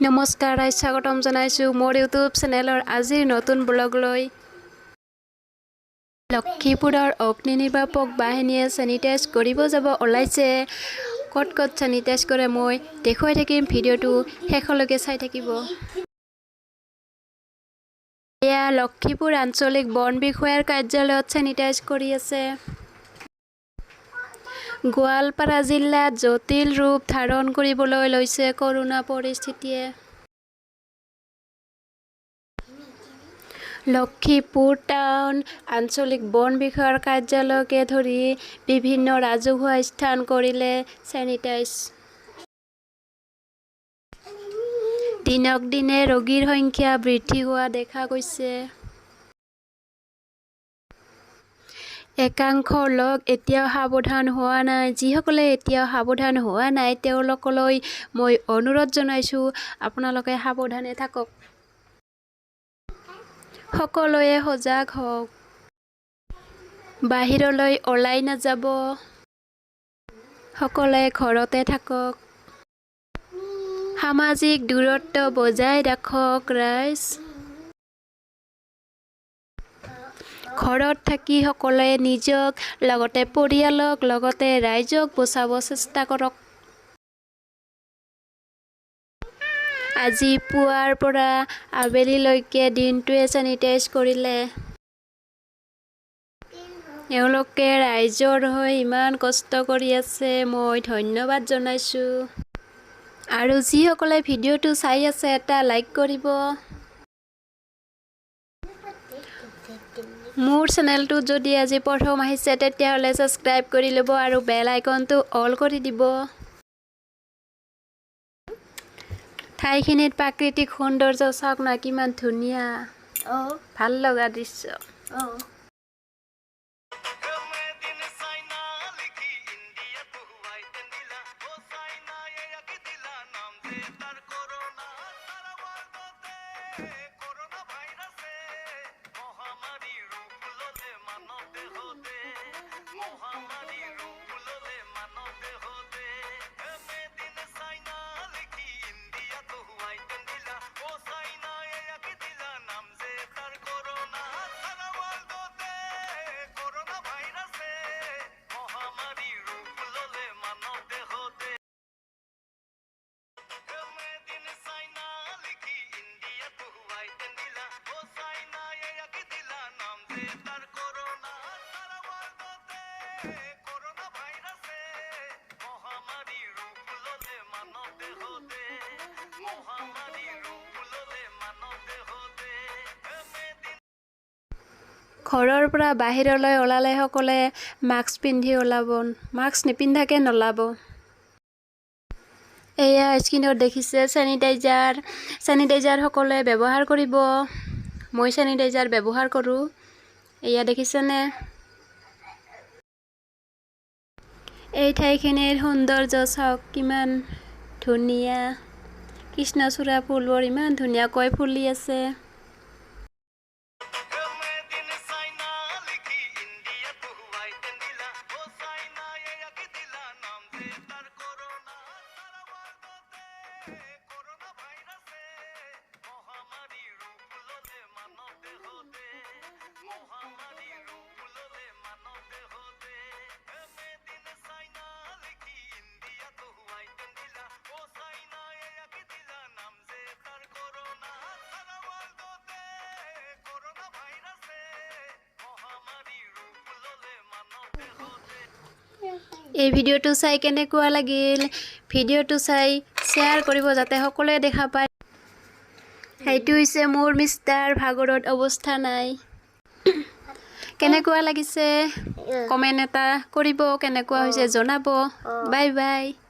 নমস্কাৰ ৰাইজ, স্বাগতম জনাইছোঁ মোৰ ইউটিউব চেনেলৰ আজিৰ নতুন ব্লগলৈ। লক্ষীপুৰৰ অগ্নি নিৰ্বাপক বাহিনীয়ে চেনিটাইজ কৰিব যাব ওলাইছে। ক'ত ক'ত চেনিটাইজ কৰে মই দেখুৱাই থাকিম। ভিডিঅ'টো শেষলৈকে চাই থাকিব। এয়া লক্ষীপুৰ আঞ্চলিক বন বিষয়াৰ কাৰ্যালয়ত চেনিটাইজ কৰি আছে। গোৱালপাৰা জিলাত জটিল ৰূপ ধাৰণ কৰিবলৈ লৈছে কৰোণা পৰিস্থিতিয়ে। লক্ষীপুৰ টাউন আঞ্চলিক বন বিষয়াৰ কাৰ্যালয়কে ধৰি বিভিন্ন ৰাজহুৱা স্থান কৰিলে চেনিটাইজ। দিনক দিনে ৰোগীৰ সংখ্যা বৃদ্ধি হোৱা দেখা গৈছে। একাংশ লোক এতিয়াও সাৱধান হোৱা নাই। যিসকলে এতিয়াও সাৱধান হোৱা নাই, তেওঁলোকলৈ মই অনুৰোধ জনাইছোঁ, আপোনালোকে সাৱধানে থাকক। সকলোৱে সজাগ হওক। বাহিৰলৈ ওলাই নাযাব। সকলোৱে ঘৰতে থাকক। সামাজিক দূৰত্ব বজাই ৰাখক ৰাইজ। ঘৰত থাকি সকলোৱে নিজক, লগতে পৰিয়ালক, লগতে ৰাইজক বচাব চেষ্টা কৰক। আজি পুৱাৰ পৰা আবেলিলৈকে দিনটোৱে চেনিটাইজ কৰিলে। এওঁলোকে ৰাইজৰ হৈ ইমান কষ্ট কৰি আছে, মই ধন্যবাদ জনাইছোঁ। আৰু যিসকলে ভিডিঅ'টো চাই আছে, এটা লাইক কৰিব। মোৰ চেনেলটোত যদি আজি প্ৰথম আহিছে, তেতিয়াহ'লে ছাবস্ক্ৰাইব কৰি ল'ব আৰু বেল আইকনটো অল কৰি দিব। ঠাইখিনিত প্ৰাকৃতিক সৌন্দৰ্য চাওক না, কিমান ধুনীয়া, ভাল লগা দৃশ্য। মেদিন চাইনা লিখি ইন্ডিয়া বহুৱাইতে দিলা, ও চাইনা ইয়াকে দিলা নাম যে তাৰ কৰোণা। সাৰা ৱৰ্ল্ডতে কৰোণা ভাইৰাছে মহামাৰী ৰূপ ল'লে মানৱ দেহতে, মহামাৰী ৰূপ ল'লে মানৱ দেহতে। মেদিন চাইনা লিখি ইন্ডিয়া বহুৱাইতে দিলা, ও চাইনা ইয়াকে দিলা নাম যে তাৰ কৰোণা। সাৰা ৱৰ্ল্ডতে কৰোণা ভাইৰাছে মহামাৰী ৰূপ ল'লে মানৱ দেহতে। মেদিন চাইনা লিখি ইন্ডিয়া বহুৱাইতে দিলা, ও চাইনা ইয়াকে দিলা নাম যে তাৰ কৰোণা। সাৰা ৱৰ্ল্ডতে কৰোণা ভাইৰাছে মহামাৰী ৰূপ ল'লে মানৱ দেহতে, মহামাৰী ৰূপ ল'লে মানৱ দেহতে। মেদিন ঘৰৰ পৰা বাহিৰলৈ ওলালে সকলোৱে মাস্ক পিন্ধি ওলাব, মাস্ক নিপিন্ধাকৈ নোলাব। এয়া স্ক্ৰীণত দেখিছে চেনিটাইজাৰ। চেনিটাইজাৰ সকলোৱে ব্যৱহাৰ কৰিব। মই চেনিটাইজাৰ ব্যৱহাৰ কৰোঁ। এয়া দেখিছেনে? এই ঠাইখিনিৰ সৌন্দৰ্য চাওক, কিমান ধুনীয়া। কৃষ্ণচূড়া ফুলবোৰ ইমান ধুনীয়াকৈ ফুলি আছে। মেদিন চাইনা লিখি ইন্ডিয়া বহুৱাইতে দিলা, ও চাইনা ইয়াকে দিলা নাম যে তাৰ কৰোণা। সাৰা ৱৰ্ল্ডতে কৰোণা ভাইৰাছে মহামাৰী ৰূপ ল'লে মানৱ দেহতে, মহামাৰী ৰূপ ল'লে মানৱ দেহতে। মেদিন চাইনা লিখি ইন্ডিয়া বহুৱাইতে দিলা, ও চাইনা ইয়াকে দিলা নাম যে তাৰ কৰোণা। সাৰা ৱৰ্ল্ডতে কৰোণা ভাইৰাছে মহামাৰী ৰূপ ল'লে মানৱ দেহতে। এই ভিডিঅ'টো চাই কেনেকুৱা লাগিল? ভিডিঅ'টো চাই শ্বেয়াৰ কৰিব, যাতে সকলোৱে দেখা পায়। সেইটো হৈছে মোৰ মিষ্টাৰ, ভাগৰত অৱস্থা নাই। কেনেকুৱা লাগিছে কমেণ্ট এটা কৰিব, কেনেকুৱা হৈছে জনাব। Bye bye.